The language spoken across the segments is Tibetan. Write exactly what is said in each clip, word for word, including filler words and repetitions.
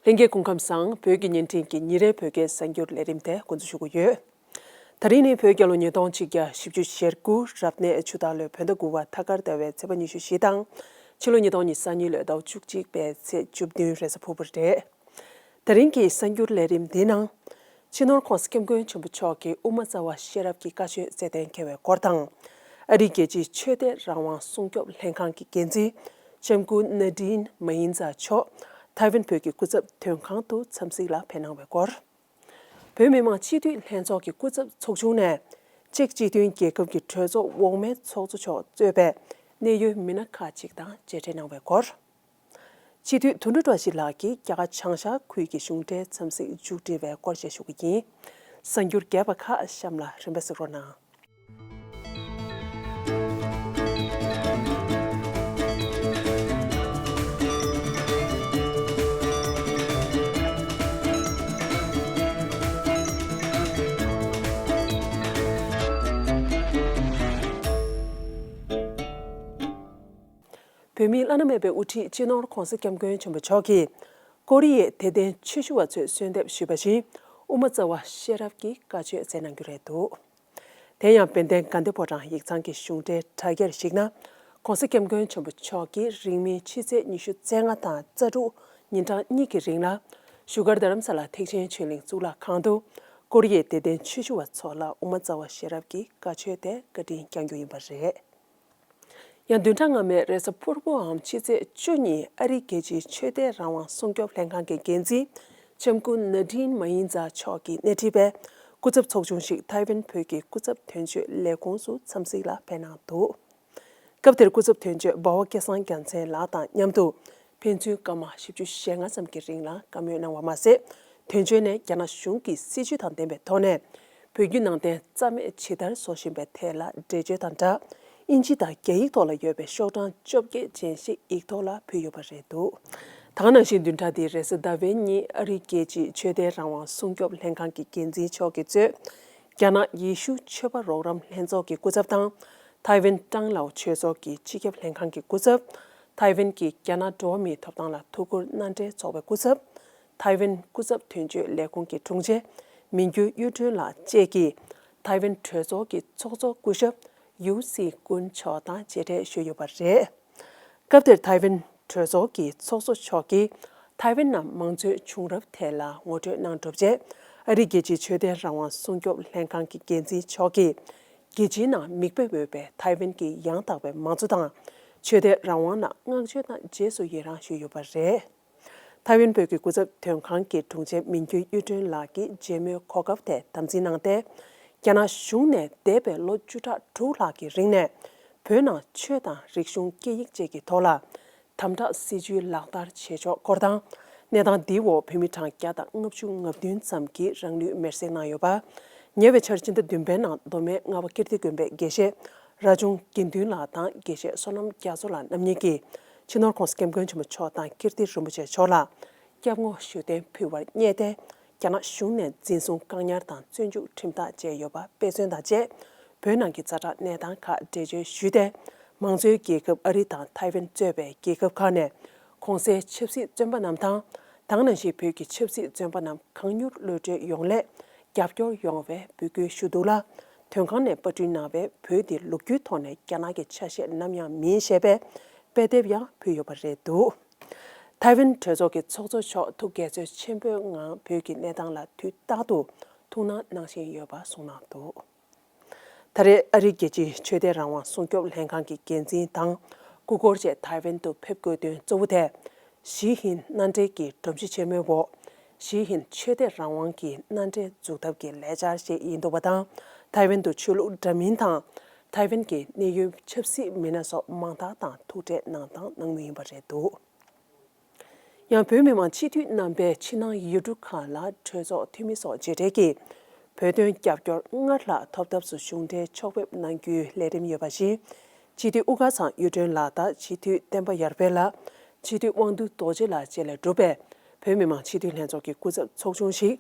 ལྷན་རྒྱས་སྐུ་ཁམས་བཟང་། བོད་ཀྱི་བརྙན་འཕྲིན་གྱི་ཉིན་རེའི་བོད་སྐད་གསར་འགྱུར་ལས་རིམ་དེ་འགོ་འཛུགས་ཞུ་གི་ཡོད། ད་རིང་ནི་བོད་རྒྱལ་ལོ་ཉིས་སྟོང་གཅིག་བརྒྱ་བཞི་བཅུ་ཞེ་དགུ་རབ་གནས་ཆུ་སྟག་ལོའི་བོད་ཟླ་དགུ་པ་ཐ་སྐར་ཟླ་བའི་ཚེས་པ་ཉི་ཤུ་བཞི་དང་། ཕྱི་ལོ་ཉིས་སྟོང་ཉི་ཤུ་རྩ་གཉིས་ལོའི་ཟླ་བ་བཅུ་གཅིག་པའི་ཚེས་བཅུ་བདུན་རེས་གཟའ་ཕུར་བུ་རེད། ད་རིང་གི་གསར་འགྱུར་ལས་རིམ་འདིའི་ནང་། སྤྱི་ནོར་༧གོང་ས་༧སྐྱབས་མགོན་ཆེན་པོ་མཆོག་གིས་དབུ་མ་རྩ་བ་ཤེས་རབ་ཀྱི་བཀའ་ཆོས་སྩལ་གཏན་འཁེལ་བའི་སྐོར་དང་། ཨ་རིའི་རྒྱལ་སྤྱིའི་ཆོས་དད་རང་དབང་སྲུང་སྐྱོབ་ལྷན་ཁང་གི་འགན་འཛིན་ལྕམ་སྐུ་ནཱ་ཌིན་མ་ཡིན་ཛ་མཆོག་ཐའེ་ཝན་བོད་ཀྱི་སྐུ་ཚབ་དོན་ཁང་དུ་འཚམས་གཟིགས་ལ་ཕེབས་གནང་བའི་སྐོར། བོད་མི་མང་སྤྱི་འཐུས་ལྷན་ཚོགས་ཀྱི་སྐུ་ཚབ་ཚོགས་ཆུང་ནས་ཅེཀ་སྤྱི་མཐུན་རྒྱལ་ཁབ་ཀྱི་གྲོས་ཚོགས་འོག་མའི་ཚོགས་གཙོ་མཆོག་གཙོས་པའི་གནད་ཡོད་མི་སྣ་ཁག་ཅིག་དང་མཇལ་འཕྲད་གནང་བའི་སྐོར། སྤྱི་འཐུས་དོན་གྲུབ་བཀྲ་ཤིས་ལགས་ཀྱིས་རྒྱ་གར་བྱང་ཤར་ཁུལ་གྱི་གཞུང་འབྲེལ་འཚམས་གཟིགས་མཇུག་སྒྲིལ་བའི་སྐོར་བཅས་ཞུ་གི་ཡིན། གསར་འགྱུར་རྒྱས་པ་ཁག་གཤམ་ལ་རིམ་པས་གཟིགས་རོགས་གནང་། བོད་མིའི་བླ་ན་མེད་པའི་དབུ་ཁྲིད་སྤྱི་ནོར་༧གོང་ས་༧སྐྱབས་མགོན་ཆེན་པོ་མཆོག་གིས་ཀོ་རི་ཡའི་དད་ལྡན་ཆོས་ཞུ་བ་ཚོས་གསོལ་འདེབས་ཞུས་པ་བཞིན་དབུ་མ་རྩ་བ་ཤེས་རབ་ཀྱི་བཀའ་ཆོས་སྩལ་གནང་རྒྱུ་རེད་འདུག། དེ་ཡང་དཔལ་ལྡན་དགའ་ལྡན་ཕོ་བྲང་ཡིག་ཚང་གི་གཞུང་འབྲེལ་དྲ་རྒྱར་གཞིགས་ན། ༸གོང་ས་༸སྐྱབས་མགོན་ཆེན་པོ་མཆོག་གིས་རིང་མིན་ཕྱི་ཚེས་ཉི་ཤུ་རྩ་ལྔ་དང་རྩ་དྲུག་ཉིན་གྲངས་གཉིས་ཀྱི་རིང་ལ། བཞུགས་སྒར་རྡ་རམ་ས་ལ་ཐེག་ཆེན་ཆོས་གླིང་གཙུག་ལག་ཁང་དུ་ཀོ་རི་ཡའི་དད་ལྡན་ཆོས་ཞུ་བ་ཚོ་ལ་དབུ་མ་རྩ་བ་ཤེས་རབ་ཀྱི་བཀའ་ཆོས་དེ་བཀའ་དྲིན་བསྐྱང་རྒྱུ་ཡིན་པ་རེད། ཡང་བདུན་ཕྲག་སྔ་མའི་རེས་གཟའ་ཕུར་བུའམ་ཕྱི་ཚེས་བཅུ་ཉིན་ཨ་རིའི་རྒྱལ་སྤྱིའི་ཆོས་དད་རང་དབང་སྲུང་སྐྱོབ་ལྷན་ཁང་གི་འགན་འཛིན་ལྕམ་སྐུ་ནཱ་ཌིན་མ་ཡིན་ཛ་མཆོག་གིས་སྣེ་ཁྲིད་པའི་སྐུ་ཚབ་ཚོགས་ཆུང་ཞིག་ཐའེ་ཝན་བོད་ཀྱི་སྐུ་ཚབ་དོན་གཅོད་ལས་ཁུངས་སུ་འཚམས་གཟིགས་ལ་ཕེབས་གནང་འདུག། སྐབས་དེར་སྐུ་ཚབ་དོན་གཅོད་འབའ་བ་སྐལ་བཟང་རྒྱལ་མཚན་ལགས་དང་མཉམ་དུ་ཕན་ཚུན་སྐར་མ་བཞི་བཅུ་ཞེ་ལྔ་ཙམ་གྱི་རིང་ལ་བཀའ་མོལ་གནང་བ་མ་ཟད། དོན་གཅོད་ནས་རྒྱ་ནག་གཞུང་གི་སྲིད་བྱུས་དང་ལྡན་པའི་ཐོག་ནས་བོད་བརྒྱུད་ནང་བསྟན་རྩ་མེད་ཇི་ལྟར་བཟོ་བཞིན་པའི་ཐད་ལ་འགྲེལ་བརྗོད་དང་སྦྲགས། ཨིན་ཇི་དང་རྒྱ་ཡིག་ཐོག་ལ་ཡོད་པའི་ཤོག་གྲངས་བཅོ་བརྒྱད་ཅན་ཞིག་ཡིག་ཐོག་ལ་ཕུལ་ཡོད་པ་རེད་འདུག། ད་ག་ནང་བཞིན་བདུན་ཕྲག་འདིའི་རེས་གཟའ་ཟླ་བའི་ཉིན་ཨ་རིའི་རྒྱལ་སྤྱིའི་ཆོས་དད་རང་དབང་སྲུང་སྐྱོབ་ལྷན་ཁང་གི་འགན་འཛིན་མཆོག་གིས་གཙོས། རྒྱ་ནག་ཡེ་ཤུ་ཆོས་པ་རོགས་རམ་ལྷན་ཚོགས་ཀྱི་སྐུ་ཚབ་དང་། ཐའེ་ཝན་ཀྲང་ལའོ་ཆོས་ཚོགས་ཀྱི་སྤྱི་ཁྱབ་ལྷན་ཁང་གི་སྐུ་ཚབ། ཐའེ་ཝན་གྱི་རྒྱ་ནག་འགྲོ་བ་མིའི་ཐོབ་ཐང་ལ་ཐུགས་ཁུར་མནའ་འབྲེལ་ཚོགས་པའི་སྐུ་ཚབ། ཐའེ་ཝན་སྐུ་ཚབ་དོན་གཅོད་ལས་ཁུངས་ཀྱི་དྲུང་ཆེ་མིན་གྱུ་གཡུ་སྒྲོན་ལགས་བཅས་ཀྱིས་ཐའེ་ཝན་གྲོས་ཚོགས་ཀྱི་ཚོགས་གཙོ་སྐུ་ཞབས་ཡུའུ་སི་ཀུན་མཆོག་དང་མཇལ་འཕྲད་ཞུས་ཡོད་པ་རེད། སྐབས་དེར་ཐའེ་ཝན་གྲོས་ཚོགས་ཀྱི་ཚོགས་གཙོ་མཆོག་གིས་ཐའེ་ཝན་ནང་མང་གཙོའི་བྱུང་རབས་ཐད་ལ་ངོ་སྤྲོད་གནང་གྲུབ་རྗེས། ཨ་རིའི་རྒྱལ་སྤྱིའི་ཆོས་དད་རང་དབང་སྲུང་སྐྱོབ་ལྷན་ཁང་གི་འགན་འཛིན་མཆོག་གིས། རྒྱལ་སྤྱིའི་ནང་མིག་དཔེ་འོས་པའི་ཐའེ་ཝན་གྱི་ཡང་དག་པའི་མང་གཙོ་དང་། ཆོས་དད་རང་དབང་ལ་བསྔགས་བརྗོད་དང་རྗེས་སུ་ཡི་རང་ཞུས་ཡོད་པ་རེད། ཐའེ་ཝན་བོད་ཀྱི་སྐུ་ཚབ་དོན་ཁང་གི་དྲུང་ཆེ་མིན་གྱུ་གཡུ་སྒྲོན་ལགས་ཀྱིས་མཇལ་མོལ་གོ་སྐབས་དེ་དམ་འཛིན་གནང་སྟེ། རྒྱ་ནག་གཞུང་ནས་འདས་པའི་ལོ་བཅུ་ཕྲག་དྲུག་ལྷག་གི་རིང་ནས་བོད་ནང་ཆོས་དང་རིག་གཞུང་སྐད་ཡིག་བཅས་ཀྱི་ཐོག་ལ་དམ་དྲག་སྲིད་བྱུས་ལག་བསྟར་བྱེད་ཕྱོགས་སྐོར་དང་། གནས་སྟངས་འདིའི་འོག་བོད་མི་གྲངས་བརྒྱ་དང་ལྔ་བཅུ་ང་བདུན་ཙམ་གྱིས་རང་ལུས་མེར་སྲེག་གནང་ཡོད་པ། ཉེ་བའི་ཆར་ཕྱི་ཟླ་བདུན་པའི་ནང་མདོ་སྨད་རྔ་བ་ཀིརྟི་དགོན་པའི་དགེ་བཤེས་ར་ཆུང་དགེ་འདུན་ལགས་དང་དགེ་བཤེས་བསོད་ནམས་རྒྱ་མཚོ་ལགས་རྣམ་གཉིས་ཀྱིས་སྤྱི་ནོར་༸གོང་ས་༸སྐྱབས་མགོན་ཆེན་པོ་མཆོག་དང་ཀིརྟི་རིན་པོ་ཆེ་མཆོག་ལ་སྐྱབས་ངོ་ཞུ་རྟེན་ཕུལ་བར་བསྙད་དེ། རྒྱ་ནག་གཞུང་ནས་འཛིན་བཟུང་བཀག་ཉར་དང་བཙོན་འཇུག་ཁྲིམས་ཐག་བཅད་ཡོད་པ་དཔེ་མཚོན་དང་བཅས། བོད་ནང་གི་ཛ་དྲག་གནས་སྟངས་ཁག་འགྲེལ་བརྗོད་ཞུས་ཏེ། མང་གཙོའི་རྒྱལ་ཁབ་ཨ་རི་དང་ཐའེ་ཝན་གཙོས་པའི་རྒྱལ་ཁབ་ཁག་ནས་གོང་གསལ་ཆབ་སྲིད་བཙོན་པ་རྣམས་དང་། ད་ག་ནང་བཞིན་བོད་ཀྱི་ཆབ་སྲིད་བཙོན་པ་རྣམས་གང་མྱུར་གློད་གྲོལ་ཡོང་སླད་རྒྱབ་སྐྱོར་ཡོང་བའི་འབོད་སྐུལ་ཞུ་འདུག་ལ། དོན་ཁང་ནས་པར་སྐྲུན་གནང་བའི་བོད་འདི་ལོ་རྒྱུས་ཐོག་ནས་རྒྱ་ནག་གི་ཆ་ཤས་ནམ་ཡང་མིན་ཞེས་པའི་དཔེ་དེབ་ཡང་ཕུལ་ཡོད་པ་རེད་འདུག། ཐའེ་ཝན་གྲོས་ཚོགས་ཀྱི་ཚོགས་གཙོ་མཆོག་ཐུགས་དགྱེས་ཚོར་ཆེན་པོའི་ངང་བོད་ཀྱི་གནས་སྟངས་ལ་དུས་རྟག་ཏུ་ཐུགས་སྣང་གནང་བཞིན་ཡོད་པ་གསུངས་གནང་འདུག། ད་རེས་ཨ་རིའི་རྒྱལ་སྤྱིའི་ཆོས་དད་རང་དབང་སྲུང་སྐྱོབ་ལྷན་ཁང་གི་འགན་འཛིན་དང་སྐུ་འཁོར་བཅས་ཐའེ་ཝན་དུ་ཕེབས་དགོས་དོན་གཙོ་བོ་དེ། ཞི་ཧིན་མནའ་འབྲེལ་གྱི་སྒྲོམ་གཞི་ཆེན་མོའི་འོག་ཞི་ཧིན་ཆོས་དད་རང་དབང་གི་མནའ་འབྲེལ་འཛུགས་ཐབས་ཀྱི་ལས་འཆར་ཞིག་ཡིན་འདུག་པ་དང་། ཐའེ་ཝན་དུ་ཆོས་ལུགས་འདྲ་མིན་དང་། ཐའེ་ཝན་གྱི་གནད་ཡོད་ཆབ་སྲིད་མི་སྣ་སོགས་མང་དག་དང་ཐུག་འཕྲད་གནང་དང་གནང་མུས་ཡིན་པ་རེད་འདུག། ཡང་བོད་མི་མང་སྤྱི་འཐུས་རྣམ་པས་ཕྱི་ནང་ཡུལ་གྲུ་ཁག་ལ་གྲོས་ཚོགས་འཐུས་མི་སོགས་མཇལ་འཕྲད་ཀྱིས་བོད་དོན་རྒྱབ་སྐྱོར་སྔར་ལྷག་ཐོབ་ཐབས་སུ་གཞུང་འབྲེལ་ཕྱོགས་ཕེབས་གནང་རྒྱུའི་ལས་རིམ་ཡོད་པ་བཞིན། སྤྱི་འཐུས་དབུ་དཀར་ཚང་གཡུ་སྒྲོན་ལགས་དང་སྤྱི་འཐུས་བསྟན་པ་ཡར་འཕེལ་ལགས། སྤྱི་འཐུས་དབང་འདུས་རྡོ་རྗེ་ལགས་བཅས་ལས་གྲུབ་པའི་བོད་མི་མང་སྤྱི་འཐུས་ལྷན་ཚོགས་ཀྱི་སྐུ་ཚབ་ཚོགས་ཆུང་ཞིག་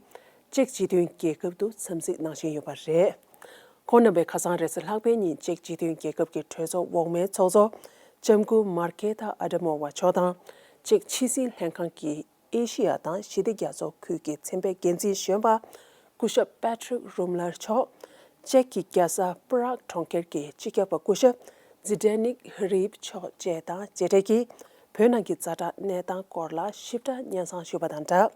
ཅེཀ་སྤྱི་མཐུན་རྒྱལ་ཁབ་ཏུ་འཚམས་གཟིགས་གནང་བཞིན་ཡོད་པ་རེད། ཁོང་རྣམ་པས་ཁ་སང་རེས་གཟའ་ལྷག་པའི་ཉིན་ཅེཀ་སྤྱི་མཐུན་རྒྱལ་ཁབ་ཀྱི་གྲོས་ཚོགས་འོག་མའི་ཚོགས་གཙོ་ལྕམ་སྐུ་མར་ཀེ་ཐ་ཨ་ཏྲ་མོ་ཝ་མཆོག་དང་། ཅེཀ་ཕྱི་སྲིད་ལྷན་ཁང་གི་ ཨེ་ཤི་ཡ་དང་ཞི་བདེ་རྒྱ་མཚོ་ཁུལ་གྱི་ཚན་པའི་འགན་འཛིན་གཞོན་པ་སྐུ་ཞབས་Patrick Rumler མཆོག་ཅེག་གི་རྒྱལ་ས་Prague གྲོང་ཁྱེར་གྱི་སྤྱི་ཁྱབ་པ་སྐུ་ཞབས་Zdenek Hrib མཆོག་བཅས་དང་མཇལ་འཕྲད་ཀྱིས། བོད་ནང་གི་ཛ་དྲག་གནས་སྟངས་སྐོར་ལ་ཞིབ་ཕྲ་སྙན་སེང་ཞུས་པ་དང་སྦྲགས།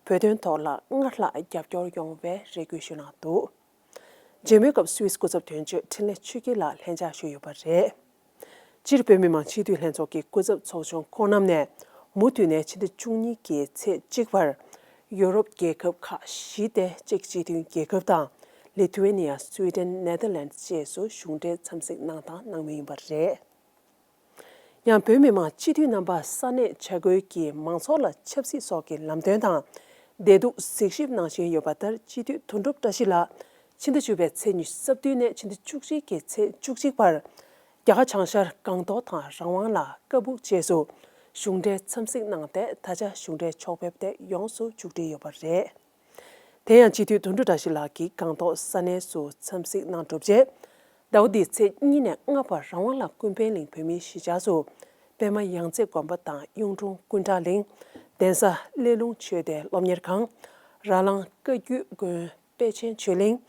བོད་དོན་ཐོག་ལ་སྔར་ལྷག་རྒྱབ་སྐྱོར་ཡོང་བའི་རེ་སྐུལ་ཞུས་གནང་འདུག་མཇལ་མོལ་སྐབས་སུད་སི་སྐུ་ཚབ་དོན་གཅོད་འཕྲིན་ལས་ཆོས་སྐྱིད་ལགས་ལྷན་བཅར་ཞུས་ཡོད་པ་རེད། སྤྱིར་བོད་མི་མང་སྤྱི་འཐུས་ལྷན་ཚོགས་ཀྱི་སྐུ་ཚབ་ཚོགས་ཆུང་ཁོངས་རྣམས་ནས་མུ་མཐུད་ནས་ཕྱི་ཟླ་བཅུ་གཉིས་ཀྱི་ཚེས་གཅིག་བར་ཡོ་རོབ་རྒྱལ་ཁབ་ཁག་བཞི་སྟེ་ཅེཀ་སྤྱི་མཐུན་རྒྱལ་ཁབ་དང་ལི་ཐུ་ཝེ་ནི་ཡ། སུའི་ཌེན། ནེ་དར་ལེནཌ་བཅས་སུ་གཞུང་འབྲེལ་འཚམས་གཟིགས་གནང་དང་གནང་མུས་ཡིན་པ་རེད། ཡང་བོད་མི་མང་སྤྱི་འཐུས་རྣམ་པ་ས་གནས་བྱ་རྒོད་ཀྱི་མང་ཚོགས་ལ་ཆབ་སྲིད་སོགས་ཀྱི་ལམ་སྟོན་དང་བདེ་སྡུག་གཟིགས་ཞིབ་གནང་བཞིན་ཡོད་པ་ལྟར། སྤྱི་འཐུས་དོན་གྲུབ་བཀྲ་ཤིས་ལགས་ཕྱི་ཟླ་བཅུ་པའི་ཚེས་ཉི་ཤུ་རྩ་བདུན་ནས་ཕྱི་ཟླ་བཅུ་གཅིག་གི་ཚེས་བཅུ་གཅིག་བར་རྒྱ་གར་བྱང་ཤར་སྒང་ཏོག་དང་རང་དབང་ལ་ཀ་སྦུག་བཅས་སུ་གཞུང་འབྲེལ་འཚམས་གཟིགས་གནང་སྟེ། ད་ཆ་གཞུང་འབྲེལ་ཕྱོགས་ཕེབས་དེ་ཡོངས་སུ་མཇུག་སྒྲིལ་ཡོད་པ་རེད། དེ་ཡང་སྤྱི་འཐུས་དོན་གྲུབ་བཀྲ་ཤིས་ལགས་ཀྱིས་སྒང་ཏོག་ས་གནས་སུ་འཚམས་གཟིགས་གནང་གྲུབ་རྗེས། ཟླ་བ་འདིའི་ཚེས་གཉིས་ནས་ལྔ་བར་རང་དབང་ལ་ཀུན་ཕན་གླིང་བོད་མིའི་གཞིས་ཆགས་སུ། པད་མ་ཡང་རྩེ་དགོན་པ་དང་གཡུང་དྲུང་ཀུན་གྲགས་གླིང་། གདན་ས་གླེ་ལུང་ཆོས་སྡེ་སློབ་གཉེར་ཁང་། ར་ལང་བཀའ་བརྒྱུད་དགོན་པད་ཆེན་ཆོས་གླིང་།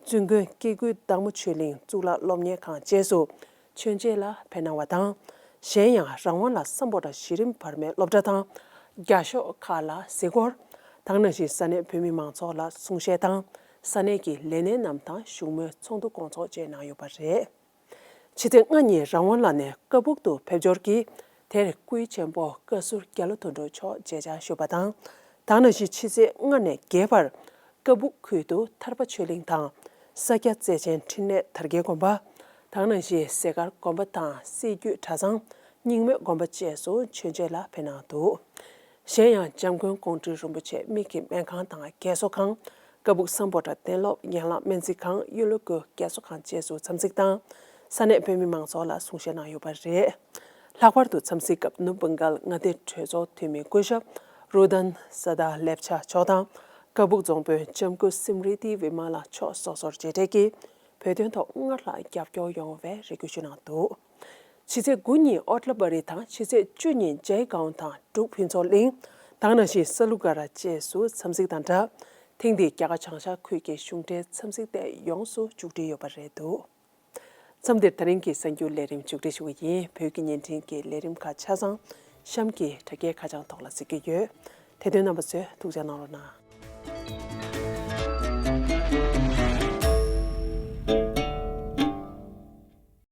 བཙུན་དགོན་སྐྱེ་དགུའི་བདག་མོ་ཆོས་གླིང་གཙུག་ལག་སློབ་གཉེར་ཁང་བཅས་སུ། མཆོད་མཇལ་ལ་ཕེབས་གནང་བ་དང་། གཞན་ཡང་རང་དབང་ལ་སམ་བྷོ་ཊ་གཞི་རིམ་བར་མའི་སློབ་གྲྭ་དང་རྒྱ་ཤོག་ཁག་ལ་གཟིགས་སྐོར། དེ་ནང་བཞིན་ས་གནས་བོད་མི་མང་ཚོགས་ལ་གསུང་བཤད་དང་། ས་གནས་ཀྱི་ལས་སྣེ་རྣམས་དང་བཞུགས་མོལ་ཚོགས་འདུ་སྐོང་ཚོགས་བཅས་གནང་ཡོད་པ་རེད། ཕྱི་ཚེས་ལྔ་ཉིན་རང་དབང་ལ་ནས་ཀ་སྦུག་ཏུ་ཕེབས་འབྱོར་གྱིས། དེར་སྐུའི་གཅེན་པོ་བཀའ་ཟུར་རྒྱ་ལོ་དོན་གྲུབ་མཆོག་མཇལ་བཅར་ཞུས་པ་དང་། དེ་ནང་བཞིན་ཕྱི་ཚེས་ལྔ་ནས་བརྒྱད་བར་ཀ་སྦུག་ཁུལ་དུ་ཐར་པ་ཆོས་གླིང་དང་། ས་སྐྱ་རྩེ་ཆེན་འཕྲིན་ལས་དར་རྒྱས་དགོན་པ། དེ་ནང་བཞིན་ཟས་དཀར་དགོན་པ་དང་སྲིད་རྒྱུད་གྲྭ་ཚང་། རྙིང་མའི་དགོན་པ་བཅས་སུ་མཆོད་མཇལ་ལ་ཕེབས་གནང་འདུག་གཞན་ཡང་འཇམ་མགོན་ཀོང་སྤྲུལ་རིན་པོ་ཆེ་མིག་གི་སྨན་ཁང་དང་རྒས་གསོ་ཁང་། ཀ་སྦུག་སམ་བྷོ་ཊ་གཏན་སློབ། ཡན་ལག་སྨན་རྩིས་ཁང་། གཡུ་ལོ་ཀོའི་རྒས་གསོ་ཁང་བཅས་སུ་འཚམས་གཟིགས་དང་། ས་གནས་བོད་མི་མང་ཚོགས་ལ་གསུང་བཤད་གནང་ཡོད་པ་རེད། ལྷག་པར་དུ་འཚམས་གཟིགས་སྐབས་ནུབ་བྷང་གཱལ་མངའ་སྡེ་གྲོས་ཚོགས་འཐུས་མི་སྐུ་ཞབས་རུ་དཱན་ས་དཱ་ལེབ་ཆ་མཆོག་དང་། ཀ་སྦུག་རྫོང་དཔོན་ལྕམ་སྐུ་སིམ་རི་ཏི་ཝི་མ་ལ་མཆོག་སོ་སོར་མཇལ་འཕྲད་ཀྱིས། བོད་དོན་ཐོག་སྔར་ལྷག་རྒྱབ་སྐྱོར་ཡོང་བའི་རེ་སྐུལ་ཞུས་གནང་འདུག་ཕྱི་ཚེས་དགུ་ཉིན་ཨོ་ཏ་ལ་པ་རི་དང་། ཕྱི་ཚེས་བཅུ་ཉིན་ཇའི་གའོན་དང་འབྲུག་ཕུན་ཚོགས་གླིང་། དེ་ནང་བཞིན་ས་ལུ་ག་ར་བཅས་སུ་འཚམས་གཟིགས་དང་སྦྲགས། ཐེངས་འདིའི་རྒྱ་གར་བྱང་ཤར་ཁུལ་གྱི་གཞུང་འབྲེལ་འཚམས་གཟིགས་དེ་ཡོངས་སུ་མཇུག་སྒྲིལ་ཡོད་པ་རེད་འདུག་མཚམས་འདིར་ད་རིང་གི་གསར་འགྱུར་ལས་རིམ་མཇུག་སྒྲིལ་ཞུ་གི་ཡིན། བོད་ཀྱི་བརྙན་འཕྲིན་གྱི་ལས་རིམ་ཁག་ཆ་ཚང་གཤམ་གྱི་དྲ་རྒྱའི་ཁ་བྱང་ཐོག་ལ་གཟིགས་རྒྱུ་ཡོད། དེ་དོན་རྣམ་པ་ཚོས་ཐུགས་ཅག་གནང་རོགས་གནང་།